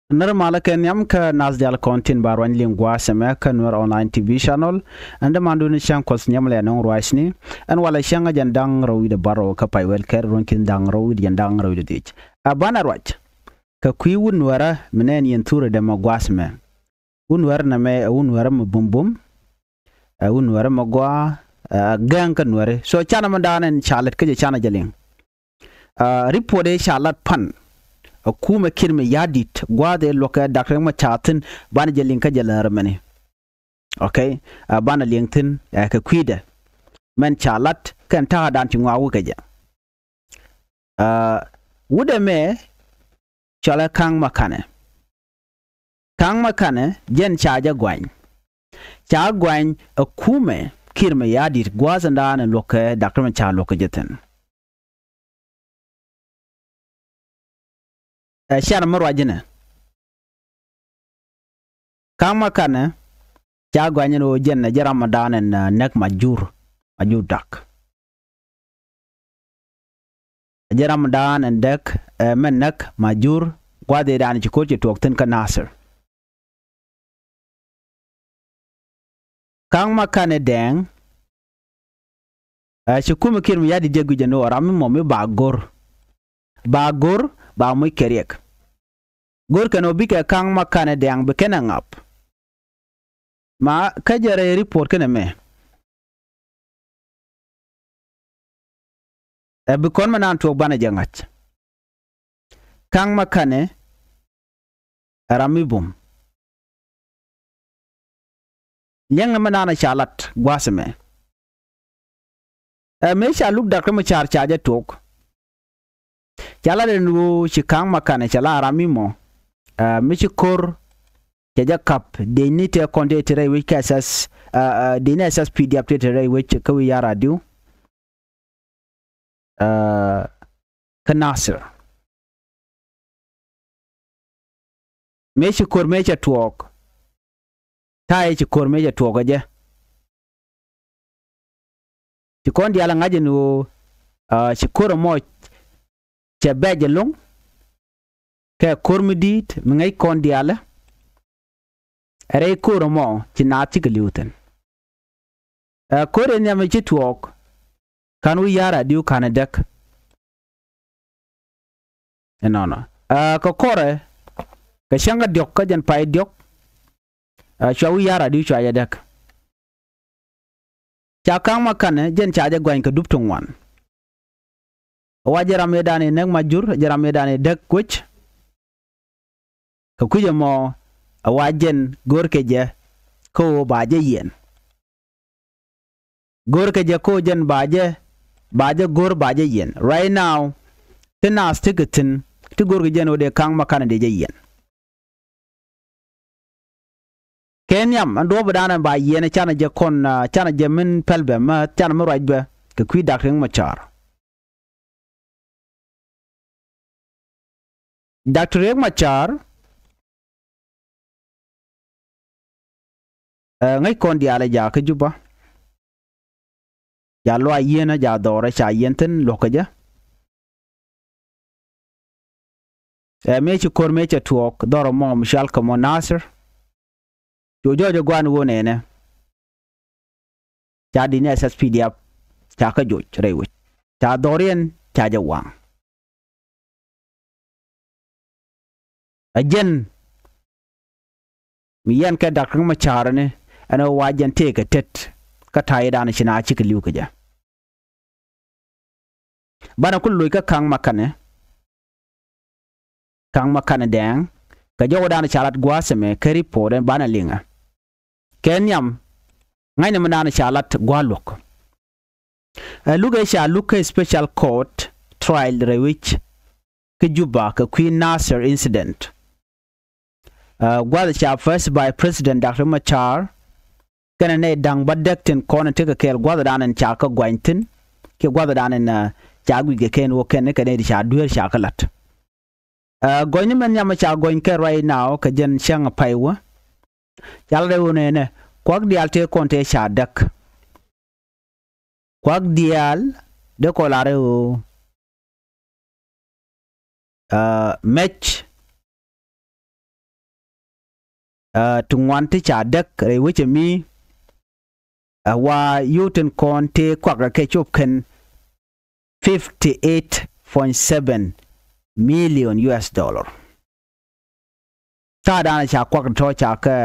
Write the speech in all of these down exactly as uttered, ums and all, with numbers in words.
Nɛr malä kɛ nhiam kä nath diaal kɔn tin ba ruany liŋ gua̱a̱th ɛmɛ kä Nuɛr Online T V channel. Ɛn dämandun cäŋ Kuɔth nhiam lɛ nɔŋ ruacni. Ɛn walɛ cäŋ ɛ jɛn da̱ŋ rɛw wi̱cdɛ bärɔw kä pay wɛl kɛr ruɔ̱n ki̱n da̱ŋ rɛw wi̱cdɛ jɛn da̱ŋ rɛw wi̱cdɛ dhiec. Ɛ banɛ ruac kɛ kui̱ wut Nuɛrä mi nɛn yɛn thurɛ dɛmɛ gua̱a̱th ɛmɛ. Wut Nuɛrä nɛmɛ ɛ wut Nuɛrä mi bumbum. Ɛ wut Nuɛrä mi gɔaa, ɛ gɛŋ kä Nuɛri. So canɛ mi daanɛ ca lät kä jɛ canɛ jɛ liŋ. Ɛ, report ëë ca lat pan ɛ kumɛ Kiir Mayardit gua̱a̱th ëë luɔ̱kɛ Dak Riek Machar thi̱n, banɛ jɛ liŋ kä jɛ läär mɛni. Okay. Ɛ, banɛ liŋ thi̱n, ɛ, kɛ kui̱dɛ mɛn ca lat kɛn ta̱a̱dan ci ŋɔak wi̱i̱ kɛ jɛ. Ɛ, wut ɛmɛ cɔalɛ Kaŋ Makanɛ. Kaŋ Makanɛ jɛn ca jɛ guany. Ca guany ɛ kumɛ Kiir Mayardit gua̱a̱th in daanɛ luɔ̱kɛ Dak Riek Machar luɔ̱kɛ jɛ thi̱n. Ɛ, canɛ mi ruac jinɛ. Kaŋ Makanɛ ca guany ɛn ɣöö jɛn ɛ jɛ ram mi daanɛ, ɛ, näk Majur, Majur Dak. Ɛ jɛ ram mi daanɛ däk, ɛ, mɛn näk Majur gua̱a̱th ëë daanɛ ci ko̱r cɛ tuɔɔk thi̱n kä Nasir. Kaŋ Makanɛ Dɛŋ, ɛ, ci kumɛ Kiir Mayardit jɛ gui̱c ɛn ɣöö ram mi mɔ mi ba go̱r. Ba go̱r, ba moc kɛ riɛk. Go̱r kɛn ɣöö bikɛ Kaŋ Makanɛ Dɛŋ bi kɛn ɛ ŋap. Ma kä jɛ rɛy report kɛnɛ mɛ. Ɛ bi kɔn mi naan tuɔɔk banɛ jɛ ŋa̱c. Kaŋ Makanɛ ɛ ram mi bum. Liɛŋnɛ mi naan ca lat gua̱a̱th ɛmɛ. Ɛ mëë ca luk Dak Riek Machar ca jɛ tuɔɔk. Ca lat ɛn ɣöö ci Kaŋ Makanɛ cɛ la ram mi mɔ, ɛ, mi ci ko̱r cɛ jɛ kap dëcni tëë kɔn tëë te rɛy wec kä S S, ɛ, ɛ, dëcni S S P D F tëë te rɛy wec kä wi̱i̱ ya̱r adiw. Ɛ, kä Nasir. Mëë ci ko̱r mëë cɛ tuɔɔk. Ta̱yɛ ci ko̱r mëë cɛ tuɔɔk ɛ jɛ. Ci kɔn diaal ɛ ŋa̱c ɛn ɣöö, ɛ, ci ko̱r ɛmɔ cɛ bɛc ɛlɔ̱ŋ. Kɛ ko̱r mi di̱i̱t mi ŋäc kɔn diaalä. Ɛ rɛy ko̱r ɛmɔ ci naath cikɛ li̱w thi̱n. Ɛ, ko̱r ëë nhiam ëë ci tuɔɔk. Ka̱n wi̱i̱ ya̱r adiw ka̱n ɛ däk. Ɛnɔnɔ. Ɛ, kɛ kɔrɛ, kɛ cäŋ kä diɔ̱k kä jɛn pay diɔ̱k. Ɛ, cua wi̱i̱ ya̱r adiw cua jɛ däk. Ca Kaŋ Makanɛ jɛn ca jɛ guany kɛ dup ti ŋuan. Wa jɛ ram ëëdan ëë näk Majur, jɛ ram ëëdan ëë däk kuec. Kɛ kui̱c ɛmɔ ɛ wa jɛn go̱rkɛ jɛ kä ɣöö ba jɛ yiɛn. Go̱rkɛ jɛ kä ɣöö jɛn ba jɛ, ba jɛ go̱r ba jɛ yiɛn. Right now, ti naath tekɛ thi̱n, ti go̱rkɛ jɛn ɣöö dee Kaŋ Makanɛ dee jɛ yiɛn. Kɛ nhiam ɛn duɔ̱ɔ̱p ëëdan ɛ ba yiɛn ɛ canɛ jɛ kɔn, ɛ, canɛ jɛ min pɛl bɛ, mɛ canɛ min ruac bɛ kɛ kui̱ Dak Riek Machar. Dak Riek Machar, ɛ, ŋäc kɔn diaalɛ jakä Juba. Ja luac yieenä, ja dhɔrɛ ca yiɛn thi̱n luɔ̱kä jɛ. Ɛ, mëë ci ko̱r mëë cɛ tuɔɔk dhɔrɛ mɔ mi cɔal kɛ mɔ Nasir. Cu jɔɔc ɛ gua̱n ɣöö nɛnɛ. Ca di̱t ni S S P D F ca kä joc rɛy wec. Ca dhɔriɛn ca jɛ waŋ. Ɛ jɛn mi yɛn kɛ Dak Riek Machar ni ɛn ɣöö wa jɛn tëëkɛ tet kä ta̱yɛ dan ci na cikɛ li̱w kɛ jɛ. Banɛ ku loc kä Kaŋ Makanɛ. Kaŋ Makanɛ Dɛŋ kɛ jɔwädan ca lat gua̱a̱th ɛmɛ kɛ report ɛn banɛ liŋɛ. Kɛ nhiam ŋa̱cnɛ mi naan ca lat gua̱a̱th luɔ̱k. Ɛ luk ëë ca luk kä special court trial rɛy wec kä Juba kɛ kui̱ Nasir incident. Ɛ, gua̱th ca First Vice President Dak Riek Machar kɛnɛ nɛy da̱ŋ bädäk tin kɔn in tekɛ kɛɛl gua̱thdan in ca kä guany thi̱n kiɛ gua̱thdan in, ɛ, ca guic kɛ kɛn wä kɛn kɛ nɛy ti ca dueer ca kä la̱t. Ɛ, gɔ̱nyni mɛn nhiam ca gɔ̱ny kɛ right now kɛ jɛn cäŋ pay wä. Ca lat ɛ wä nɛnɛ kuak diaal tëë kɔn tëë ca däk. Kuak diaal dee kɔ lar ɛ ɣöö, ɛ, mɛc Ɛ, ti ŋuan ti ca däk rɛy wecɛ mi, ɛ, wa yio̱w tin kɔn tëë kuak kɛ cop kɛn fifty eight point seven million U S dollar. Ta̱a̱ da̱a̱n ca kuak tɔ̱ ca kɛ,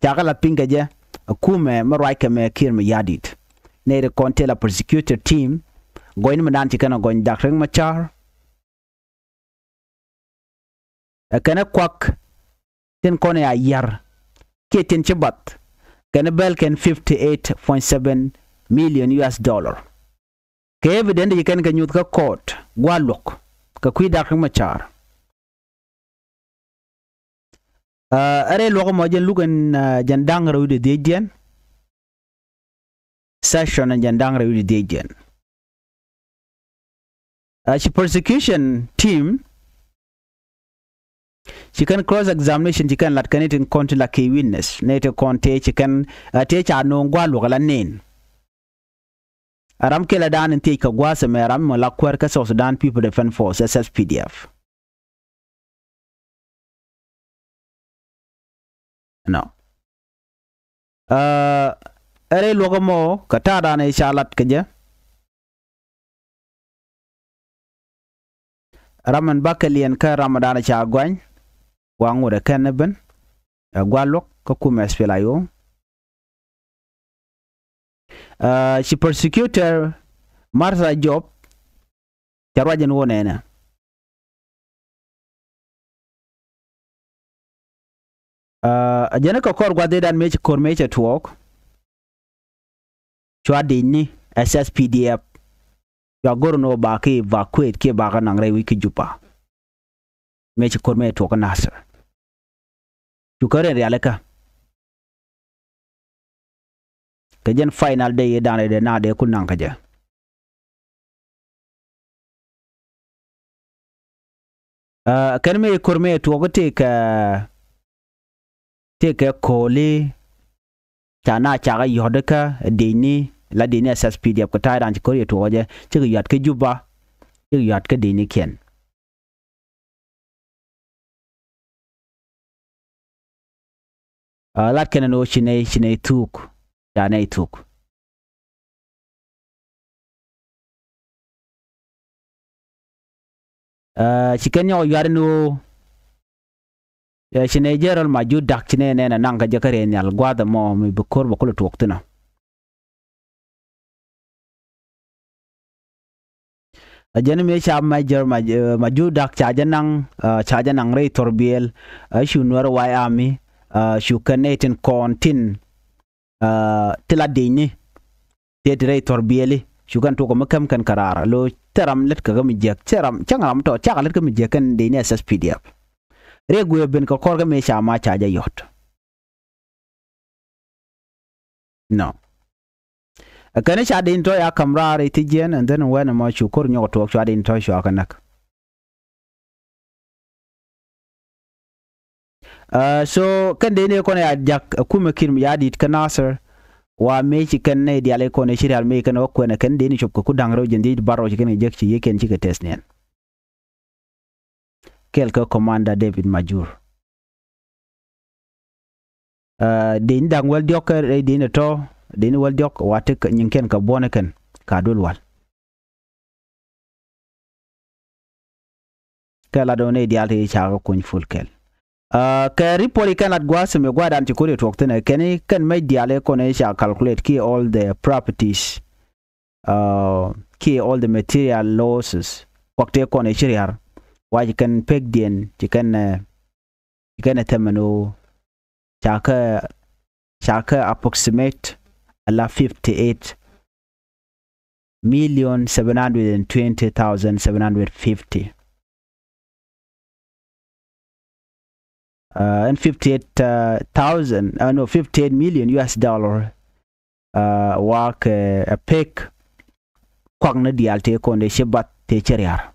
ca kɛ lath piny kɛ jɛ, ɛ, kumɛ mi ruac kɛ mɛ Kiir Mayardit. Nɛy ti kɔn tëë la prosecutor team, gɔny ni mi da̱a̱n ci kɛn ɛ gɔny Dak Riek Machar. Ɛ kɛn ɛ kuak tin kɔn ɛ a yar kiɛ tin ci bath kɛn bɛl kɛn fifty eight point seven million U S dollar. Kɛ evident ci kɛn kɛ nyuth kä court gua̱a̱ luɔk kɛ kui̱ Dak Riek Machar. Ɛ rɛy luɔk ɛmɔ jɛn luk ɛn, ɛ, jɛn da̱ŋ rɛw wi̱cdɛ dhiecdiɛn. Session ɛn jɛn da̱ŋ rɛw wi̱cdɛ dhiecdiɛn. Ɛ, ci prosecution team ci kɛn cross examination ci kɛn lat kɛn itin kɔn ti la key witness nɛy ti kɔn tëë ci kɛn, ɛ, tëë ca no̱o̱ŋ gua̱a̱ luɔk ala nen. Ɛ ram kɛl ɛ da̱a̱n in thiec kɛ gua̱a̱th ɛmɛ ɛ ram mɔ la kuäär kä South Sudan People Defense Force, S S P D F. Nɔ. Ɛ rɛy luɔk ɛmɔ kɛ ta̱a̱ da̱a̱n ɛ ca lat kɛ jɛ. Ram ɛn bakɛ liɛn kä ram ɛ da̱a̱n ɛ ca guany. Wa ŋot ɛ kɛn ɛ ben. Ɛ gua̱a̱ luɔk kä kumɛ S P L A I O. Ɛ, ci prosecutor Martha Job cɛ ruac ɛn ɣöö nɛnɛ. Ɛ, ɛ jɛn kɛ kɔr gua̱th i̱ dan mëë ci ko̱r mëë cɛ tuɔɔk. Cua diecni S S P D F. Cua go̱r ni wä ba ki evacuate kiɛ ba kɛ naŋ rɛy wi̱c ki Juba. Mëë ci ko̱r mëë tuɔk kä Nasir. Cu kɛ rɛn rialikä. Kɛ jɛn final day i̱ da̱a̱n rɛy dee na dee ku naŋ kä jɛ. Ɛ, kɛn mëë ko̱r mëë tuɔk tëëkɛ, tëëkɛ ko̱li ca na cakɛ yɔ̱t kä diecni, la diecni S S P D F kɛ ta̱a̱ dan ci ko̱r yɛ tuɔk jɛ, cikɛ yɔ̱t kä Juba, cikɛ yɔ̱t kä diecnikiɛn. Ɛ, lat kɛn ɛn ɣöö ci nɛy, ci nɛy thuk, ca nɛy thuk. Ɛ, ci kɛn nyɔk yuat ɛn ɣöö, ɛ, ci nɛy jɛ rɔl ma jut dak ci nɛy nɛn ɛ naŋ kä jɛ kä rɛy nhial gua̱a̱th ɛmɔ mi bi ko̱r bɛ kulɛ tuɔk thi̱n ɔ. Ɛ jɛn mëë ca Major ma, ɛ, ma jut dak ca jɛ naŋ, ɛ, ca jɛ naŋ rɛy thɔrbiɛl, ɛ, cu Nuɛr White Army, ɛ, cu kɛn nɛy tin kɔn tin, ɛ, ti la diecni. Tëë ti rɛy thɔrbiɛli cu kɛn tuɔk kɛ mi käm kɛn kɛ raar. Lo thil ram lät kɛ kɛ mi jiäk, thil ram cäŋ ram tɔ cakɛ lät kɛ mi jiäk kɛn diecni S S P D F. Riɛk guëë ben kɛ kɔr kɛ mëë ca ma ca jɛ yɔ̱t. Nɔ. Ɛ kɛn ca diecni tɔ ya ka̱m raar i̱ thi̱c jiɛn, and then wɛn ɛmɔ cu ko̱r nyɔk tuɔɔk cua diecni tɔ cua kɛ näk. Ɛ, so kɛn dee ni kɔn ya jak ɛ kumɛ Kiir Mayardit kä Nasir. Wa mëë ci kɛn nɛy diaal i̱ kɔn i̱ ci rial mëë ci kɛn wä kuɛn ɛ kɛn dee ni cop kɛ ku da̱ŋ rɛw jɛn dhiec ti bar rɛw ci kɛn kɛ jek ci yiëë kɛn cikɛ tɛth niɛn. Kɛl kä Commander David Majur. Ɛ, dee ni da̱ŋ wäl diɔ̱k kɛ rɛy dee ni tɔ, dee ni wäl diɔ̱k wa ti kɛ nyiŋkiɛn kɛ buɔ̱n ikɛn ka duël wal. Kɛ lat ɣöö nɛy diaal ti cakɛ kuny full kɛl. Ɛ, kɛ report i̱ kɛn lat gua̱a̱th mi gua̱a̱dan ci ko̱r yɛ tuɔk thi̱n ɛ kɛn i̱ kɛn mec diaal i̱ kɔn i̱ ca calculate kiɛ all the properties, ɛ, kiɛ all the material losses. Kuak tëë kɔn i̱ ci riar. Wa ci kɛn pekdiɛn ci kɛn, ɛ, ci kɛn ɛ thɛmɛn ɣöö ca kɛ, ca kɛ approximate ala fifty eight million seven hundred and twenty thousand seven hundred fifty. Ɛ, ɛn fifty eight thousand, ɛ, no, fifty eight million U S dollar. Ɛ, wa kɛ ɛ pek kuak ni diaal tëë kɔn dee ci bath tëë ci riar.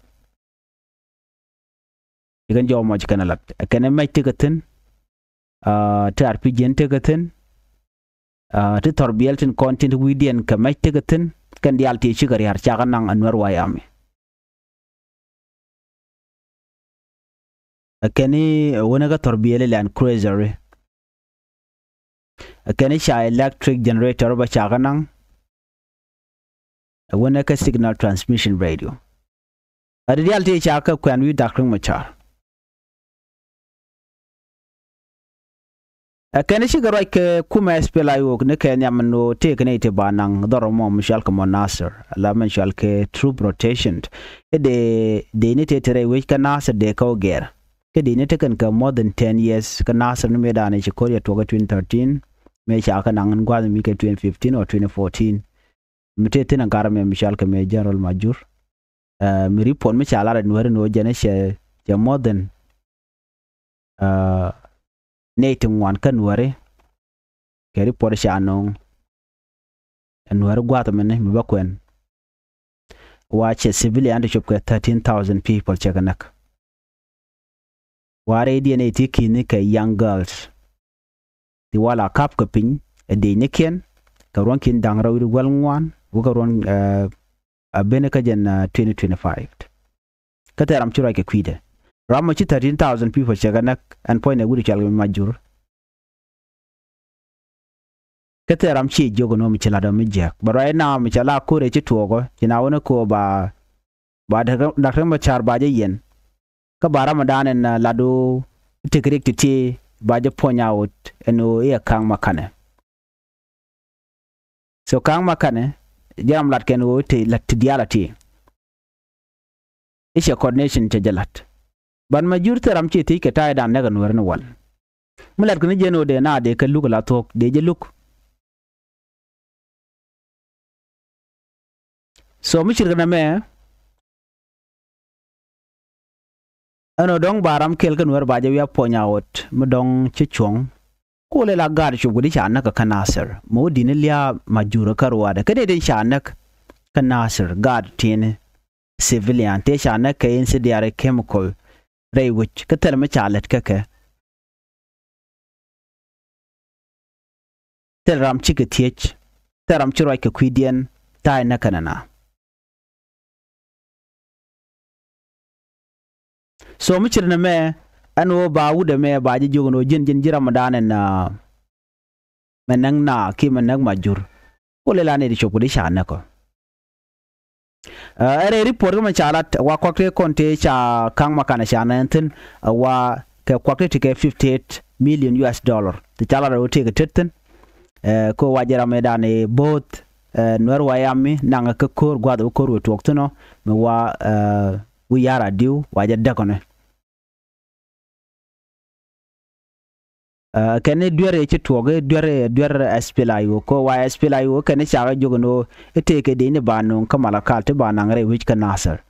Ci kɛn jɔw mɔ ci kɛn a lat ɛ kɛn ɛ mɛc tekɛ thi̱n. Ɛ, ti ar pi̱c jiɛn tekɛ thi̱n. Ɛ, ti thɔrbiɛl tin kɔn tin ti wi̱i̱diɛn kɛ mɛc tekɛ thi̱n. Kɛn diaal ti cikɛ ria̱r cakɛ naŋ ɛ Nuɛr White Army. Ɛ kɛn i̱, ɛ, wänä kä thɔrbiɛl i̱ Land Cruiser i̱. Ɛ kɛn ca electric generator bä ca kɛ naŋ. Ɛ wänɛ kä signal transmission radio. Ɛ di dial ti ca kɛ kuɛn wi̱i̱ Dak Riek Machar. Ɛ kɛn cikɛ ruac kɛ kumɛ SPLA-IO ni kɛ nhiam ni ɣöö tëëkɛ nɛy ti ba naŋ dhɔr mɔ mi cɔal kɛ mɔ Nasir. Ala mɛn cɔal kɛ troop rotation. I̱ dee dee ni tëë ti rɛy wec kä Nasir dee kä wä gɛr. Kä dee ni tekɛn kɛ more than ten years kä Nasir ni mëëdan ci ko̱r yɛ tuɔɔk kä twenty thirteen. Mëë ca kä naŋ in gua̱th mi kɛ twenty fifteen or twenty fourteen. Mi tëë thin a gar mɛ mi cɔal kɛ mɛ General Majur. Ɛ, mi report mi ca lar ɛ Nuɛri ni wä jɛn cɛ cɛ more than, ɛ, nɛy ti ŋuan kä Nuɛri. Kɛ report ca no̱o̱ŋ ɛ Nuɛri gua̱th mɛni mi bä kuɛn. Wa cɛ civilian ti cop kɛ thirteen thousand people cɛ kɛ näk. Wa rɛydiɛn ɛ ti ki̱ni kɛ young girls. Ti wal a kap kɛ piny ɛ dec ni kiɛn kɛ ruɔ̱n ki̱n da̱ŋ rɛw wi̱cdɛ wäl ŋuan wä kɛ ruɔ̱n, ɛ, a ben kä jɛn, ɛ, twenty twenty-five. Kä thil ram ci ruac kɛ kui̱dɛ. Ram mɔ ci thirteen thousand people cɛ kɛ näk ɛn puɔ̱nydɛ wi̱cdɛ cɔal kɛ Majur. Kä thil ram ci jiök ɛn ɣöö mi ci la̱t ɔ mi jiääk. But right now mi ca la ko̱rɛ ci tuɔɔkɔ ci na wä ni ko̱o̱ ba, ba Dak Riek Machar ba jɛ yɛn. Kä ba ram dan ɛn, ɛ, lat ɣöö tekɛ rik ti ti ba jɛ puɔ̱ny a ɣöt ɛn ɣöö i̱ ɛ Ka̱ŋ Makanɛ. So Ka̱ŋ Makanɛ jɛ ram lat kɛn ɣöö te lat ti diaal a ti. I̱ cɛ coordination cɛ jɛ la̱t. Ban Majur thil ram ci thiec kɛ ta̱a̱ i̱ dan näk ɛ Nuɛri ni wal. Mi la̱t kɛ ni jɛn ɣöö dee na dee kɛ luk ɛ la thuɔ̱k dee jɛ luk. So mi cirkɛ nɛmɛ ɛn ɣöö dɔ̱ŋ ba ram kɛl kä Nuɛri ba jɛ wi̱i̱ a puɔ̱ny a ɣöt mi dɔ̱ŋ ci cuɔ̱ŋ. Kol ila gaat cop kɛ di ca näk kä Nasir. Mi wä di̱t ni lia̱a̱ Majur kä ruaadɛ. Kä dee tin ca näk kä Nasir gaat ti̱ni civilian tëë ca näk kɛ incendiary chemical rɛy wec kä thil mi ca lät kä kɛ. Thil ram cikɛ thiec. Thil ram ci ruac kɛ kui̱diɛn ta̱a̱ inɛ kɛnɛ na. So mi cir nɛmɛ ɛn ɣöö ba wut ɛmɛ ba ji̱ jiök ɛn ɣöö ji̱n ji̱n ji̱ Ramadan ɛn, aa, mɛ näk na ki mɛ näk Majur. Kol ila ni di cop kɛ di ca näk ɔ. Aa, ɛ rɛy report kä mɛ ca lat wa kɔk tëë kɔn tëë ca Ka̱ŋ Makanɛ ca nɛn thi̱n, aa, wa kɛ kuak tëë ti kɛ fifty eight million U S dollar. Ti ca lat ɛ wä tëë kɛ tet thi̱n. Ɛ, kɛ wa jɛ ram ɛ dan ɛ bo̱o̱th, ɛ, Nuɛr White Army naŋ kä ko̱r gua̱th wä ko̱r wä tuɔɔk thi̱n ɔ, mi wa, ɛ, wi̱i̱ ya̱r a diw wa jɛ däk ɔnɛ. Ɛ, kɛn i̱ duer i̱ ci tuɔɔk i̱ duer i̱ duer S P L A I O kɛ wa S P L A I O kɛn i̱ cakɛ jiök ɛn ɣöö i̱ tëëkɛ dee ni ba nööŋ kä Malakal ti ba naŋ rɛy wec kä Nasir.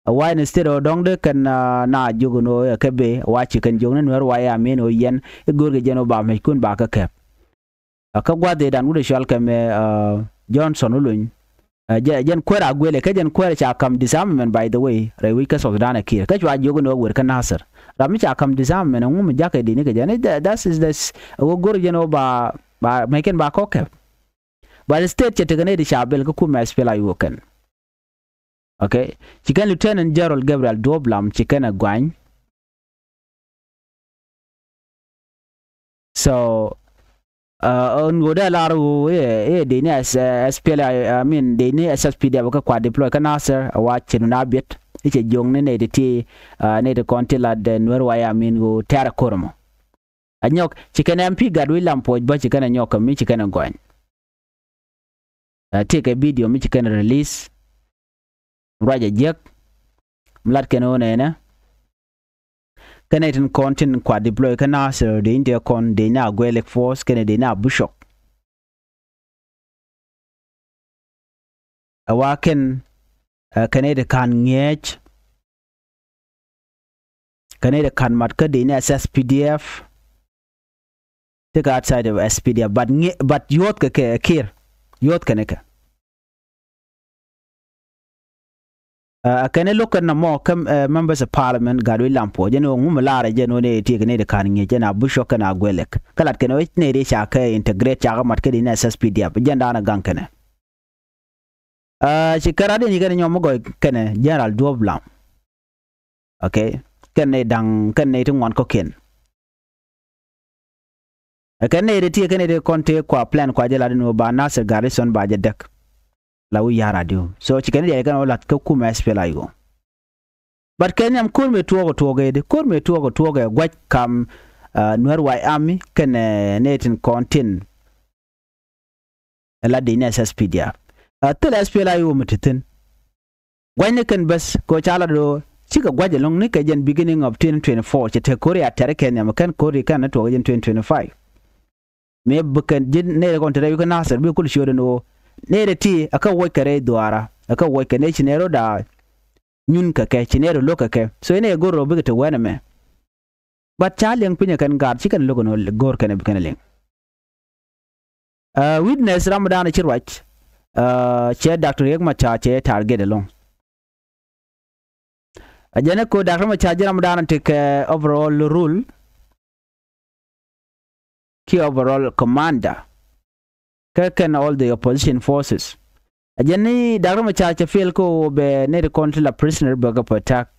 Ɛ wa instead ɔ dɔ̱ŋ dee kɛn, aa, na jiök ɛn ɣöö ɛ kɛ bëë ɛ wa ci kɛn jiök ni Nuɛr White Army ɛn ɣöö yɛn i̱ görkɛ jɛn ɣöö ba mɛckun ba kɛ kɛp. Ɛ kä gua̱th ëëdan wut ɛ cɔal kɛ mɛ, aa, Johnson Olony. Ɛ, jɛ-, jɛn kuäär Aguelek, kä jɛn kuäär ca ka̱m disarmament, by the way, rɛy wec kä South Sudan ɛ Kiir. Kä cua jiök ni wä wer kä Nasir. Ram mi ca ka̱m disarmament, ɛŋu mi jakä dini kɛ jɛn? Ɛ, that, that is the s-, ɛ wä go̱r jɛn wä ba, ba, mɛckɛn ba kɔk kɛp. But state cɛ tekɛ nɛy ti ca bel kä kumɛ S P L A I O kɛn. Okay. Ci kɛn Lieutenant General Gabriel Duop Lam, ci kɛn ɛ guany. So, aa, ɛn ɣöö dee lar ɣöö i̱, i̱ dee ni S-, S P L A, I mean, dee ni S S P D F kä kua deploy kä Nasir, ɛ wa cin na biet i̱ cɛ jiöŋ ni nɛy ti ti, aa, nɛy ti kɔn ti lat, ɛ, Nuɛr White Army ɛn ɣöö tɛ̈r ɛ ko̱r ɛmɔ. Ɛ nyɔk, ci kɛn M P Gatwec Lam Puɔ̱c bä ci kɛn ɛ nyɔk kɛ mi ci kɛn ɛ gɔny. Ɛ, tëëkɛ video mi ci kɛn release. Ruac ɛ jiäk. Mi lat kɛn ɣöö nɛnɛ. Kɛn ɛ tin kɔn tin kua deploy kä Nasir dee in tëë kɔn dee ni Aguelek force kɛn ɛ dee ni Abushok. Ɛ wa kɛn, ɛ, kɛn ɛ ti ka̱n ŋi̱eec. Kɛn ɛ ti ka̱n mat kä dee ni S S P D F. Tëëkɛ outside of S P D F, but ŋi̱-, but youth kɛ, kɛ Kiir. Youth kɛn kɛ. Ɛ, kɛn lo̱k kɛn nɔmɔ kä, ɛ, members of parliament Gatwec Lam Puɔ̱c, jɛn ɣöö ŋu mi laarɛ jɛn ɣöö ni ti kɛ ni ti ka̱n ŋi̱eec jɛn Abushok kɛn Aguelek. Kä lat kɛn ɣöö ni ti ca kɛ integrate ca kɛ mat kä dee ni S S P D F, jɛn da̱a̱n ɛ gaŋ kɛnɛ. Aa, ci kɛn rat in ci kɛn nyɔm mi gɔɔy kɛnɛ General Duop Lam. Okay. Kɛn nɛy da̱ŋ, kɛn nɛy ti ŋuan kɔ̱kiɛn. Ɛ kɛn nɛy ti ti ɛ kɛn nɛy ti kɔn tëë kua plan kua jɛ lat ni wä ba Nasir garrison ba jɛ däk. La wi̱i̱ ya̱r adiu. So ci kɛn diaal kɛn wä la̱th kä kumɛ S P L A I O. But kɛ nhiam ko̱r mëë tuɔɔk ɛ tuɔɔk ɛ di, ko̱r mëë tuɔɔk ɛ tuɔɔk ɛ gua̱c kam, uh, Nuer White Army kɛnɛ nɛy tin kɔn tin. Ɛ la dec ni S S P D F. Uh, thilɛ S P L A I O mi ti thi̱n. Gua̱cni kɛn bäth kɛ ɣöö ca lat ɣöö cikɛ gua̱c ɛlɔ̱ŋ ni kɛ jɛn beginning of twenty twenty-four cɛ te ko̱ri a tɛ̈ri kɛ nhiam kɛn ko̱ri kɛn ni tuɔɔk jɛn twenty twenty-five. Mëë bi kɛn ji̱ nɛy rɛ kɔn te rɛy wi̱i̱ kä Nasir bi kul ciööt ɛn ɣöö nɛy rɛ ti a kä wuɔc kɛ rɛy dhuaara a kä wuɔc kɛ nɛy ci nɛy rɔ da̱a̱ nyun kɛ kɛ ci nɛy rɔ lo̱k kɛ kɛ. So inɛ go̱r rɔ bikɛ te wɛn ɛmɛ. But ca liɛŋ pinyɛ kɛn gaat ci kɛn lo̱k ɛn ɣöö go̱r kɛn ɛ bi kɛn liɛŋ. Uh, witness ram dan ci ruac. Uh, cɛ Doctor Riek Machar cɛ target ɛlɔ̱ŋ. A jɛn ɛ ko Doctor Machar ji̱ ram dan ti kɛ overall rule ki overall commander. Kɛ kɛn all the opposition forces. A jɛn ni Doctor Machar cɛ feel ko bɛ nɛy ti kɔn ti la prisoner bɛ kɛ protect.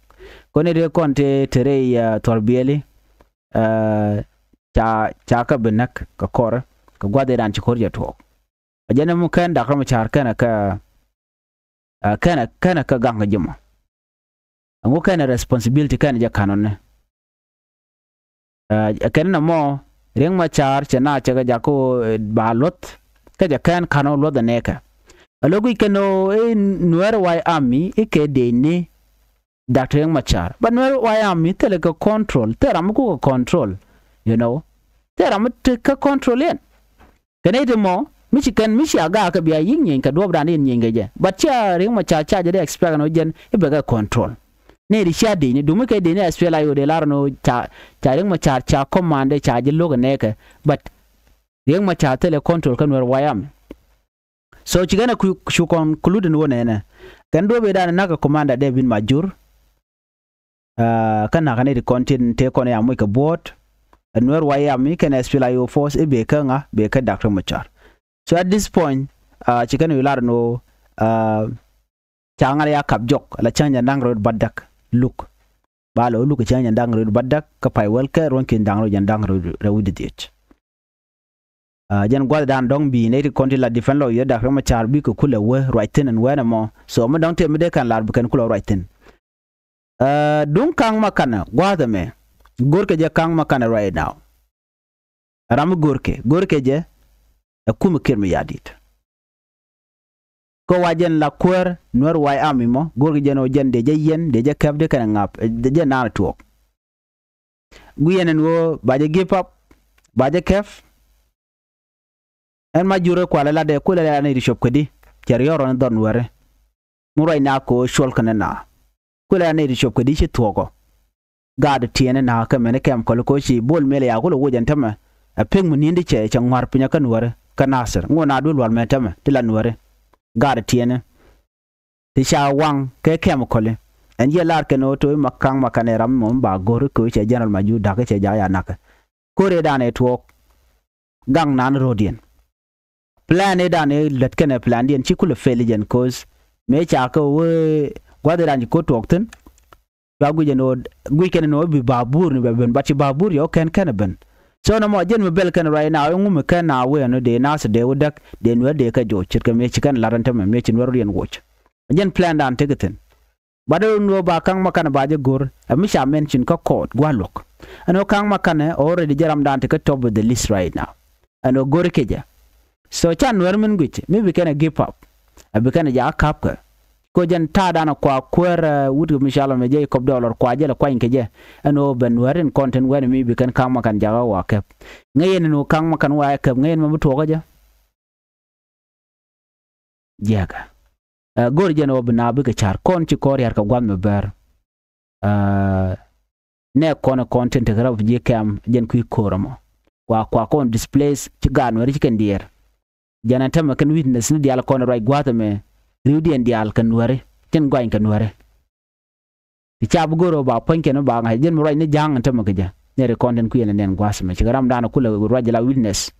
Ko nɛy ti kɔn ti te rɛy, uh, thɔr biɛli. Uh, ca ca kä bi näk kɛ kɔr kɛ gua̱th iran ci ko̱r jɛ tuɔɔk. A jɛn ɛmɔ kɛn Doctor Machar kɛnɛ kä, uh, kɛnɛ kɛnɛ kä gaŋ kä ji̱ mɔ. Ɛŋu kɛnɛ responsibility kɛnɛ jɛ kanɔni. Uh, kɛn nɛ mɔ Riek Machar cɛ na cɛ kɛ jak kä, uh, ba luɔth. Kä jɛ kɛn kanɔ luɔth ɛ nɛɛkɛ. A lo̱k guic kɛn ɔ i̱ Nuer White Army i̱ kɛ dee ni Doctor Riek Machar. But Nuer White Army thilɛ kɛ control. Thil ram mi kukɛ control. You know. Thil ram mi ti kä control yɛn. Kɛ nɛy ti mɔ mi ci kɛn mi ci a gaak kɛ bia yi̱k nyieny kɛ duɔ̱ɔ̱pdan in nyieny kɛ jɛ. But cia Riek Machar ca jɛ dee expect ɛn ɣöö jɛn i̱ bɛ kɛ control. Nɛy ti cia dec ni dumi kɛ dec ni S P L A I O dee lar ɛn ɣöö ca, ca Riek Machar ca command ca ji̱ lo̱k ɛ nɛɛkɛ. But Riek Machar thilɛ control kä Nuer White Army. So ci kɛn a cu, cu conclude ni wä nɛnɛ. Kɛn duɔ̱ɔ̱p i̱ dan nak a commander David Majur. Uh, kä nakä ni ti kɔn tin te kɔn ya muc kɛ buɔ̱ɔ̱t. Ɛ Nuer White Army kɛn S P L A I O force i̱ bee kä ŋa bee kä Doctor Machar. So at this point, uh, ci kɛn wi̱i̱ lar ni wä, uh, ca ŋa̱r ya kap jɔk la cäŋ jɛn da̱ŋ rɛw batdäk luk. Ba lɛ wä luk cäŋ jɛn da̱ŋ rɛw batdäk kä pay wäl kɛ ruɔ̱n ki̱n da̱ŋ rɛw jɛn da̱ŋ rɛw rɛw wi̱cdɛ dhiec. Uh, jɛn gua̱thdan dɔ̱ŋ bi nɛy ti kɔn ti la defend lawyer Doctor Machar bikɛ kulɛ wee ruac thi̱n ɛn wɛn ɛmɔ. So mi dɔ̱ŋ tëë mi dee kɛn lar bi kɛn kulɛ ruac thi̱n. Uh, duŋ ka̱ŋ ma kanɛ gua̱a̱th ɛmɛ. Go̱rkɛ jɛ ka̱ŋ ma kanɛ right now. Ram mi go̱rkɛ, go̱rkɛ jɛ ɛ kumɛ Kiir Mayardit. Kä wa jɛn la kuäär Nuer White Army mɔ, go̱rkɛ jɛn ɣöö jɛn dee jɛ yiɛn, dee jɛ kɛp, dee kɛn ɛ ŋa̱p, dee jɛ naan tuɔɔk. Guiɛn ɛn ɣöö ba jɛ give up, ba jɛ kɛp. Ɛn Majur ɛ kualɛ latdɛ kulɛ la nɛy ti cop kädi cɛ riɔ̱ɔ̱r rɔn dhɔr Nuɛri. Mi ruac na ko̱ cuɔl kɛn ɛ na kulɛ la nɛy ti cop kädi ci thuɔ̱kɔ. Gaat tiɛɛni na kɛ mɛni kɛm kɔli ko̱ ci Bol Mel ɛ ya kulɛ woc ɛn tämɛ. Ɛ pek mi ni̱n ti cɛ cɛ ŋua̱r pinyä kä Nuɛri kä Nasir ŋuɔ na duël lual mɛ tämɛ ti la Nuɛri. Gaat tiɛɛni ti ca waŋ kɛ kɛm kɔli. Ɛn jiɛ lar kɛn ɣöö to̱ i̱ ma ka̱ŋ ma kanɛ ram mɔ mi ba go̱r i̱ köö cɛ General Majur da̱k i̱ cɛ ja̱ ya nakä. Ko̱r i̱ danɛ tuɔɔk. Gaŋ nan ro̱diɛn. Plan i̱ danɛ lät kɛnɛ plandiɛn ci kulɛ fail i̱ jɛn ko̱th. Mëë ca kɛ wee gua̱th i̱ dan ci ko̱r tuɔɔk thi̱n. Cua guic ɛn ɣöö guic kɛn ɛn ɣöö bi babur ni bɛ ben, but ci babur yɛ wä kɛn kɛn ɛ ben. So nɔmɔ jɛn mi bɛl kɛn right now iŋu mi kɛn na wee ɛn ɣöö dee nath dee wä däk dee Nuɛr dee kɛ joc ce̱tkɛ mëë ci kɛn lat ɛn tämɛ mëë ci Nuɛr rɔ̱diɛn woc. Jɛn plan dan tekɛ thi̱n. But ɛn ɣöö ba ka̱ŋ ma kanɛ ba jɛ go̱r ɛ mi ca mention kä court gua̱a̱ luɔ̱k. Ɛn ɣöö ka̱ŋ ma kanɛ already jɛ ramdan tekɛ top of the list right now. Ɛn ɣöö go̱r kɛ jɛ. So ca Nuɛr min guic mi bi kɛn ɛ give up. Ɛ bi kɛn ɛ jakä ka̱pkɛ. Ko jɛn ta̱a̱dan kua kuäär, uh, wut kɛ mi ca lɔ mɛ jɛ ikɔp dɔlɔr kua jɛ lɛ kuany kɛ jɛ. Ɛn ɣöö bɛ Nuɛr in kɔn tin wɛn mi bi kɛn ka̱ŋ ma kan jakä wa kɛp. Ŋäc yɛn ɛn ɣöö ka̱ŋ ma kan wa kɛp ŋäc yɛn mɛ bi tuɔɔkä jɛ. Jiɛkɛ. Uh, go̱r jɛn ɣöö bi na bikɛ ca̱r kɔn ci kɔn ria̱r kɛ gua̱th mɛ bɛr. Uh, nɛ kɔn kɔn tin tekɛ rap ji̱ kɛm jɛn kui̱ ko̱r ɛmɔ. Kua kua kɔn displace ci gaat Nuɛri ci kɛn diɛɛr. Jɛn ɛn tämɛ kɛn witness ni diaal kɔn ruac gua̱a̱th ɛmɛ riwdiɛn diaal kɛ Nuɛri tin gɔany kɛ Nuɛri. Ti ca bi go̱r ɣöö ba puɔ̱ny kɛn mi ba ŋa̱c jɛn mi ruac ni ja̱a̱ŋ ɛn tämɛ kɛ jɛ. Nɛri kɔn tin kui̱ ɛn ɛn gua̱a̱th ɛmɛ cikɛ ramdan kulɛ ruac jɛ la witness.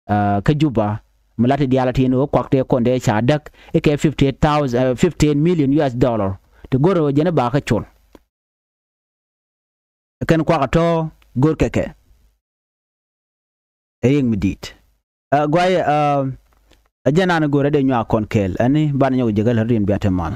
Uh, kä Juba mi la ti diaal ti ni ɣöö kuak tëë kɔn dee ca däk i̱ kɛ fifty eight thousand, uh, fifty eight million U S dollar. Ti go̱r ɣöö jɛn i̱ ba kä col. Kɛn kuak a tɔ̱ go̱r kɛ kɛ. ɛ riɛk mi di̱i̱t. Ɛ guay, ɛ jɛn an go̱rɛ dee nyuak kɔn kɛɛl ɛn ni banɛ nyɔk jɛ kɛ lät riɛn bia te mal.